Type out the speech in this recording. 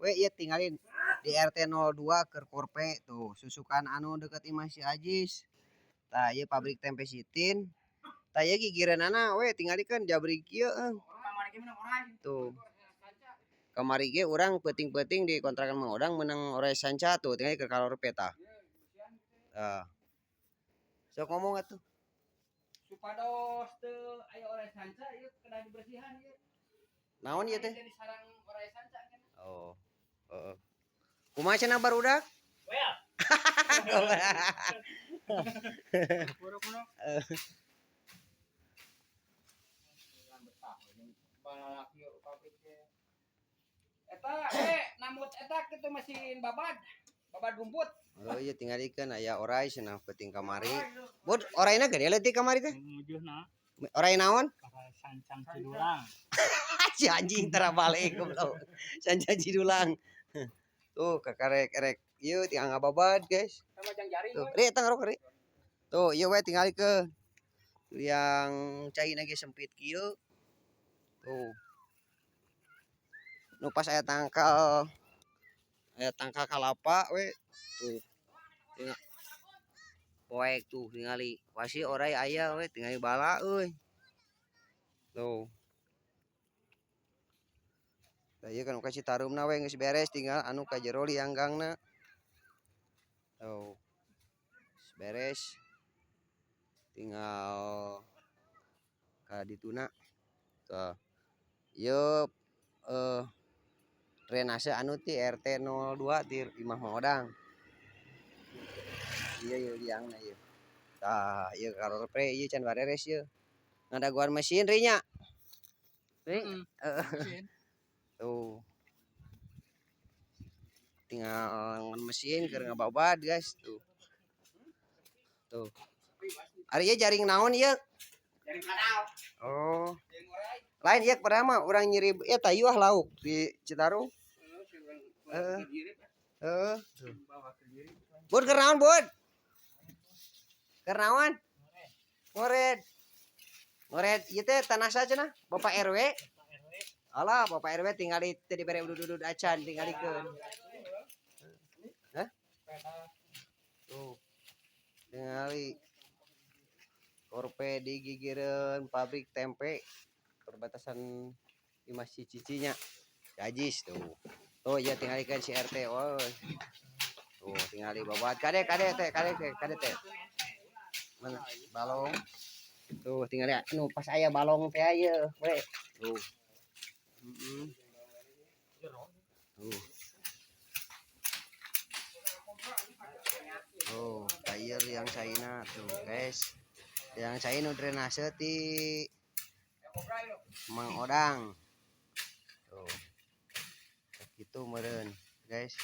We ieu tinggalin di RT 02 keur korpe tuh susukan anu deket imah si Ajis. Tah ieu pabrik tempe Sitin. Tah ieu gigireunana we tingalikeun jabrig kieu euy. Tuh. Kamari ge urang peuting-peuting di kontrakan Mang Odang meunang orai sanca tuh tingali keur kalorpe tah. Tah. Sok ngomong atuh. Supados teu aya orai sanca ieu kedah dibersihan ieu. Naon ieu teh? Jadi sarang orai sanca kan. Oh. Heeh. Kumaha cenah barudak? Well. Kuno-kuno. Balalaki pabrik teh. Eta namut eta kitu mesin babad. Babad rumput. Oh iya tingalikeun aya orai cenah peuting kamari. Bud, oraina gede leutik kamari teh. Mujuhna Orai naon? Orai sancang Cidulang. Si anjing tara balik goblok. Sancang Cidulang. Tuh kakarek erek ieu tinggal ngababad, guys. Sama jang jaring. Tuh, ri eta ngarok ri. Tuh, ieu we tingalikeun. Yang caina ge sempit kieu. Tuh. Nu pas aya tangkal kalapa we. Tuh. Tinggal poek tuh tingali. Pasti orai aya we tingali bala euy. Tuh. Tah ieu kan ka Citarumna we geus beres tinggal anu ka jero lianggangna. Tuh. Geus beres. Tinggal ka dituna. Tuh. Ieu drainase anu ti RT 02 ti Imah Mang Odang. Ieu ieu liangna ieu. Tah ieu karorpe ieu can bareres ieu. Ngadagoan mesin ri nya. Ri. Heeh. Tuh. Tinggal mesin keur ngababad, guys, tuh. Tuh. Ari ieu jaring naon ieu? Jaring kadal. Oh. Jaring orai. Lain ieu padahal mah urang nyiri eta ieu lauk di Citarum. Heeh. Heeh. Bud keur naon, Bud? Keur naon? Ngored. Ngored ieu teh tanah saha cenah? Bapak RW. Alah, Bapak RW tingali teu dibere udud-udud acan tingalikeun. Hah? Tuh. Tingali korpe di gigireun pabrik tempe perbatasan imah si Cicinya. Gajis tuh. Tuh ieu tingalikeun si RT. Oh. Tuh tingali babad kade kade teh kade teh kade teh. Mana balong? Tuh tingali anu pas aya balong teh ieu we. Tuh. Heeh. Tuh. Tuh, tah liang caina tuh, guys. Liang cai nu drainase ti Mang Odang. Tuh. Kitu meureun, guys.